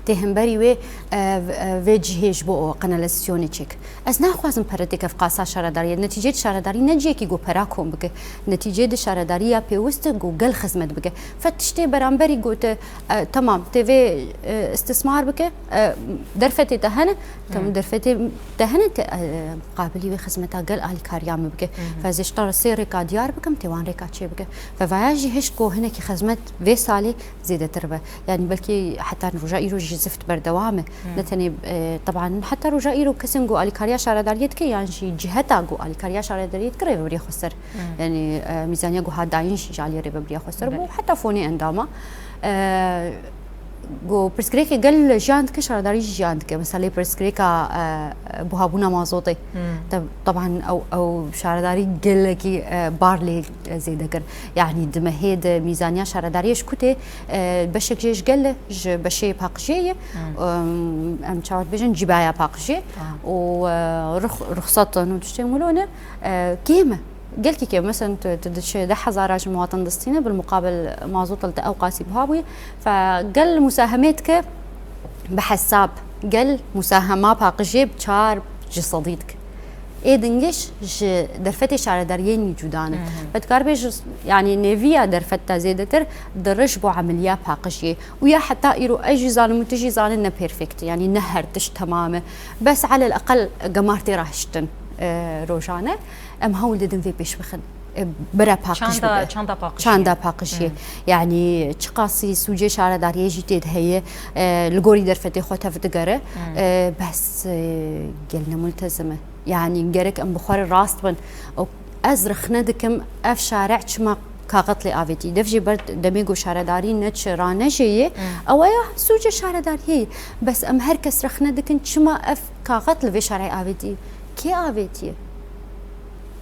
Tê hemberî wê, e, v-, e, vê cihê ji bo kanalizasyonê çêk. Ez naxwazim pere têkeve qasa şaredariyê. Netîcê di şaredarî ne cihekî ku pera kom bike. Netîcê di şaredariya pêwist e ku gel xizmet bike. Fe tiştê beramberî gote, e, temam, tê vê, e, istismar bike, e, derfetê te hene, temam, derfetê te hene, te, e, qabilî wê xizmeta gel alîkariya min bike. Fe ez ê ji te re sê rêka diyar bikim, tê wan rêka çê bike. Fe vaya jî hişt ku hinekî xizmet vê salê zêdetir be. Yanî belkî heta roja îro jî zift berdewam e. Ne tenê, e, teban heta roja îro kesên ku alîkariya şaredariyê dike yan jî ciheta ku alîkariya şaredariyê dike rêvebiriya xweser. Yanî, e, mîzaniya ku hat dayîn jî ji aliyê rêvebiriya xweser bû. Heta fonê endama. E, ku pirsgirêkê gel jiyan dike, şaredarî jî jiyan dike. Mesela lê pirsgirêka, e, buhabûna mazotê. Te-, teban ew, ew şaredarî gelekî, e, bar lê, e, zêde kir. Yanî di mehê de mîzaniya şaredariyê ji ku tê, e, beşek jê ji gel e, ji beşê paqijê ye. Em, em çawa dibêjin, cîbaya paqijê. Û, e, rux-, ruxsat nû tiştên wilo ne, e, kêm e. Gelkî kêm. Mesela tu, tu diçe deh hezara ji muwatin distîne, bil muqabil mazot li te ew qasî buha bûye. Fe gel musahemê dike bi hesab. Gel musahema paqijê bi çar ji sedî dike. ê dingê ji derfetê şaredariyê nî cuda ne. Ve dikaribê ji, yanî nêviya derfet de zêdetir dirij bo emeliya paqijiyê. Û ya heta îro ez jî zanim û tu jî zanin ne perfect, yanî ne her tişt temam e. Bes elel eqel gemar tê rahiştin, e, rojane. Em hewl didin vê pêş bixin. E, bira paqij Çanda, bibe. Çanda paqijiyê. Çanda paqijiyê. Yanî çiqasî sûcê şaredariyê jî tê de heye, e, li gorî derfetê xwe tev digere. E, bes, e, gel ne multezim e. Yanî gerek em bi xwe re rast bin. Û ez rexne dikim ev şare çima kaxit lê avêtî. Dev jê ber demê ku şaredarî neçe ranejê yê, ew ya sûcê şaredariyê ye. Bes em her kes rexne dikin çima ev kaxit li vê şareyê avêtî. Kê avêtiye?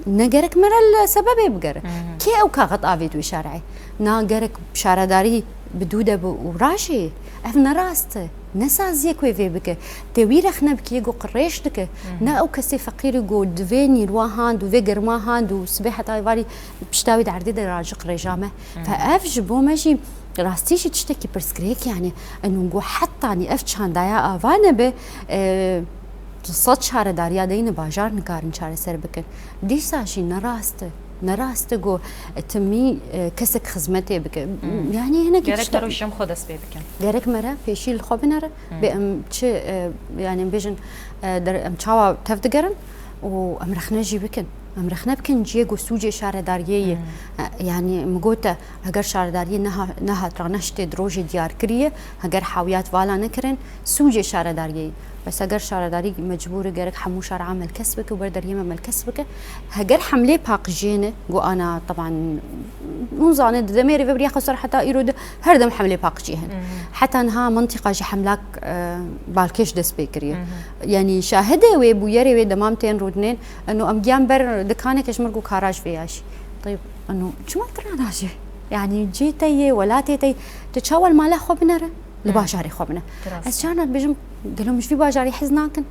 Ne gerek me re li sebebê bigere. Kê ew kaxit avêt wê şareyê? Na gerek şaredarî bi dû de bi û rajê. Ev ne rast e. Ne saziyek wê vê bike. Tê wî rexne bike, go qirêj dike. Ne ew kesê feqîrî go di vê nîrwa hand û vê germa hand û sibê heta êvarî pişta wî di erdê de rajik rêja me. Fe ev ji bo me jî rastî jî tiştekî pirsgirêk, yanî eno go hetanî ev çandaya ava nebe, e, sed şaredariya deyne bajar nikarin çareser bikin. Dîsa jî ne rast e. Ne rast e go timî, e, kesek xizmetê bike. Yanî hinek Gerek tişta- her û jim xwe dest pê bikin. Gerek me re pêşî li xwe binere. Bê em çi, e, yanî em bêjin, e, der-, em çawa tev digerin û em rexne jî bikin. Em rexne bikin ciyê ku sûcê şaredariyê ye. E, yanî min gote, heger şaredariyê neha-, nehat rane, ji tê di rojê diyar kiriye, heger hawiyat vala nekirin, sûcê şaredariyê ye. Bes heger şaredarî mecbûr e gerek hemû şara melkes bike û ber deriyê me melkes bike, heger hemlê paqijiyê ne, ku ana teban hûn zanin di demê rêvebiriya xwe ser heta îro de her dem hemlê paqijiyê hene. Heta niha mintîqa ji hemlak, e, balkêş dest pê kiriye. Yanî şahidê wê bûyerê wê demam tên rûdinên, eno em giyan ber dikaneke ji mir ku karaj vê ya jî. Teyb, eno çima tu ranajê? Yanî cê te yê, welatê te yê, tu çawa li mala xwe binere? Li bajarê xwe bine. Rast. Ez carna dibêjim, gelo min ji vî bajarê hez nakin?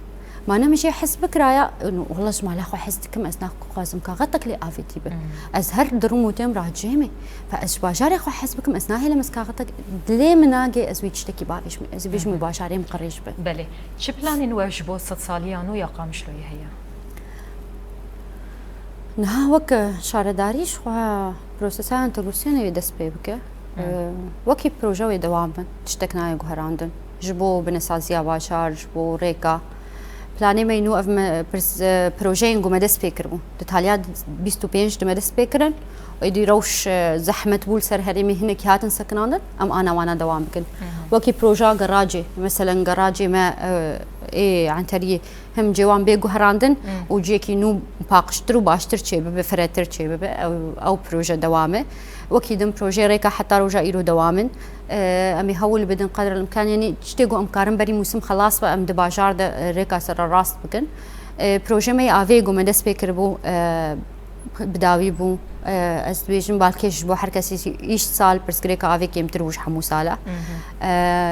Ma ne min jê hez bikiraya, eno, wela ji mala xwe hez dikim, ez naxwazim kaxetek lê avêtî be. Ez her dirim û têm racê me. Fe ez ji bajarê xwe hez bikim, ez nahêlim ez kaxetek dilê min nagê, ez wî tiştekî bavêjim, ez bêjim wî bajarê min qirêj be. Belê. Çi planên we ji bo sedsaliya nû ya Qamişloyê heye? Niha wek şaredarî ji xwe prosesa entegrasyonê wê dest pê bike. Wekî proje wê dewam bin, tiştek nayê guherandin. Ji bo binesaziya bajar, ji bo rêka. Planê me nû ev me pirs-, e, projeyên ku me dest pê kiribû. Di taliya bîst û pênc di me dest pê kirin. Êdî rewş, e, zehmet bû li ser herêmê, hinekî hatin sekinandin. Em ana wana dewam bikin. Wekî proja geracê, meselen geracê me, e, ê Enteriyê, him cê wan bê guherandin û ciyekî nû paqijtir û baştir çêbibe, firehtir çêbibe. Ew, ew proje dewam e. Wekî din projeyê rêka heta roja îro dewam in. E, em ê hewl bidin qedr el imkan, yanî tiştê ku em karin berî mûsim xelas be, em di bajar de, e, rêka sererast bikin. E, proje me yê avê ku me dest pê kiribû, e, bi dawî bû. E, ez dibêjim balkêş ji bo her kesî îş sal pirsgirêka avê kêmtir bû ji hemû sala. E,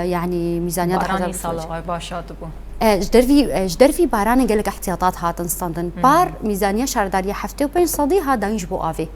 yanî mîzaniya Baranî sala ay baş hatibû. E, ji dervî, e, ji dervî baranê gelek ihtiyatat hatin standin. Par mîzaniya şaredariyê heftê û pênc sedî hat dayîn ji bo avê.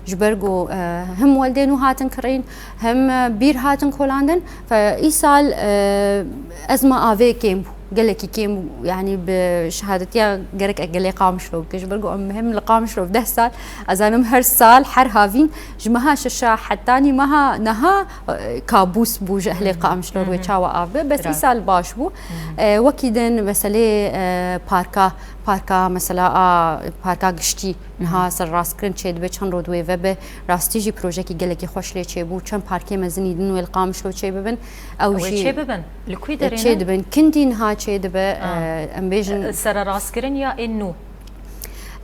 Ji ber ku, e, him weldê nû hatin kirîn, him, e, bîr hatin kolandin. Fe îsal, e, ezma avê kêm bû. Gelekî kêm bû. Yanî bi şehadetiya gerek gelê Qamişlo bike. Ji ber ku em him li Qamişlo deh sal, ez zanim her sal, her havîn, ji meha şeşa hetanî meha niha, e, kabûs bû ji ehlê Qamişlo wê çawa av be. Bes îsal baş bû. E, wekî din meselê, e, parka, parka mesela a, parka giştî niha serrastkirin çêdibe, çend rot wê vebe. Rastî jî projekî gelekî xweş lê çêbû. Çend parkê mezinî din wê li Qamişlo çêbibin. Ew Ew ê jî çêbibin? Li kû derê ne? Çêdibin. Kindî niha çêdibe, e, em bêjin. E, sererastkirin ya ên nû?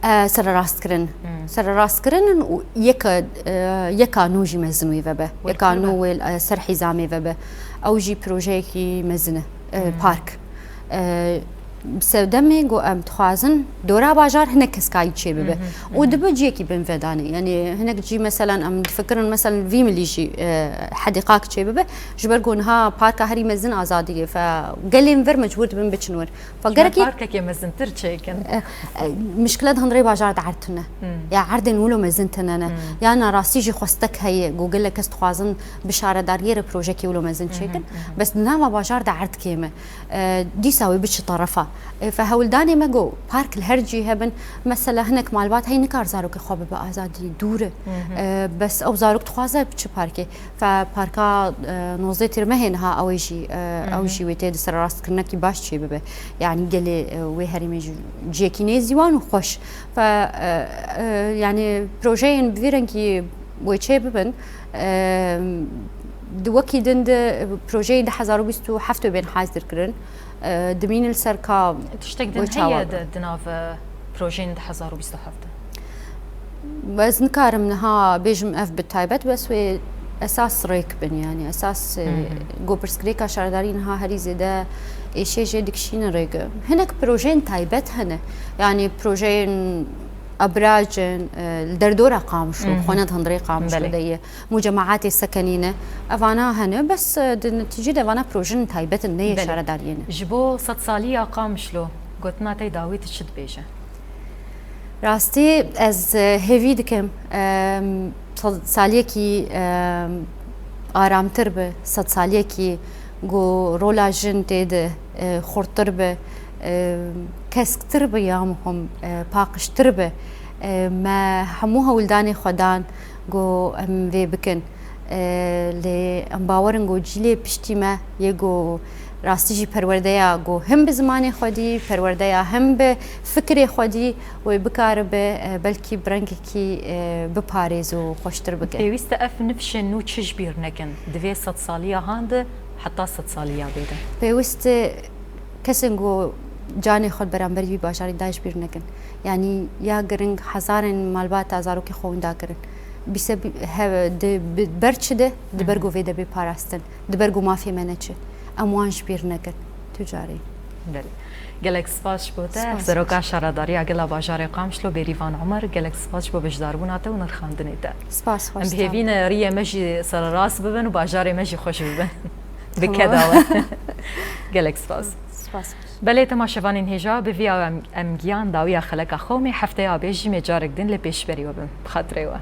E, sererastkirin. Sererastkirin û yeka, e, yeka nû jî mezin wê vebe. Wê Yeka nû wê, e, ser hîzamê vebe. Ew jî projeyekî mezin e, e, park. E, bi sedemê ku em dixwazin dora bajar hinek keskayî çêbibe. Û dibe ciyekî binvedanê. Yanî hinek cî meselen em difikirin meselen vî milî jî, e, hedîqak çêbibe. Ji ber ku niha parka herî mezin Azadî ye. Fe gelên vir mecbûr dibin biçin wir. Fa Ji me gerekî parkekê mezintir çêkin. E, e, mişkile di hundirê bajar de erd tune. Ya erdên wilo mezin tune ne. Ya na rastî jî xwestek heye, ku gelek kes dixwazin bi şaredariyê re projekê wilo mezin çêkin. Bes di nava bajar de erd kêm e. E, dîsa wê biçi terefa. E, fe hewldanê me got, park li her cî hebin. Mesela hinek malbat hey nikar zarokê xwe bibe azadî, dûr e. E, bes ew zarok dixwaze biçe parkê. Fe parka, e, nozdeh tîrmehê niha ew ê jî, e, ew jî wê tê di sererastkirinekî baş çê bibe. Yani gelê, e, wê herêmê jî ciyekî nêzî wan û xweş. Fe, e, e, yani projeyên bi vî rengî wê çê bibin. E, di wekî din de projeyên du hezar û bîst û heft bên hazir kirin. E, dimînin li ser ka Tiştek din wê çawa heye be? Di, di nav, e, projeyên du hezar û bîst û heft de? Ez nikarim niha bêjim ev bi taybet, bes wê esas rêk bin, yani esas, e, Hı hı. Go pirsgirêka şaredarî niha herî zêde êşê jê dikişînin rêk. Hinek projeyên taybet hene. Yani projeyên abrac in, e, li derdora Qamişlo, Hı hı. xwe ne di hundirê Qamişlo Belê. de ye. Mucemaatê sekenî ne. Evana hene, bes, e, di netîcê de evana projeyên taybet in, ne yê Belê. şaredariyê ne. Ji bo sedsaliya Qamişlo, gotina te dawî tu çi dibêje? Rastî, ez, e, hêvî dikim, em, sed saliyekî, em, aramtir be, sed saliyekî ku rola jin tê de, e, xurttir be, e, kesktir be, ya muhim, e, paqijtir be. E, me hemû hewldanê xwe dan ku em vê bikin. E, lê em bawer in ku cîlê piştî me yê ku rastî jî perwerdeya ku him bi zimanê xwedî, perwerdeya him bi fikrê xwedî wê bikaribe, e, belkî bi rengekî, e, biparêz û xweştir bike. Pêwîst e ev nifşên nû çi ji bîr nekin, di vê sedsaliya han de heta sedsaliya vê de. Pêwîst e kesên ku canê xwe li beramberî vî bajarî da ji bîr nekin. Yanî ya giring hezarên malbata zarokê xwe winda kirin. Bîse bî-, hev-, di, bi, ber çi de, di ber Hı hı. ku vê de bê parastin, di ber ku mafê me neçe. Em wan ji bîr nekin. Tu carî. Belê. Gelek spas ji bo te. Spas. Seroka Şaredariya Gela Bajarê Qamişlo Bêrîvan Omer, gelek spas ji bo beşdarbûna te û nirxandinê te. Spas, Em xweş bi hêvî ne riyê me jî sererast bibin û bajarê me jî xweş bibin. Bi Tamam. keda we. Gelek spas. Spas. Belê temaşevanên hêja, bi vîya em, em giyan dawiya xeleka xewmê, hefteya bê jî me carek din li pêşberî we bin. Bi xatirê we.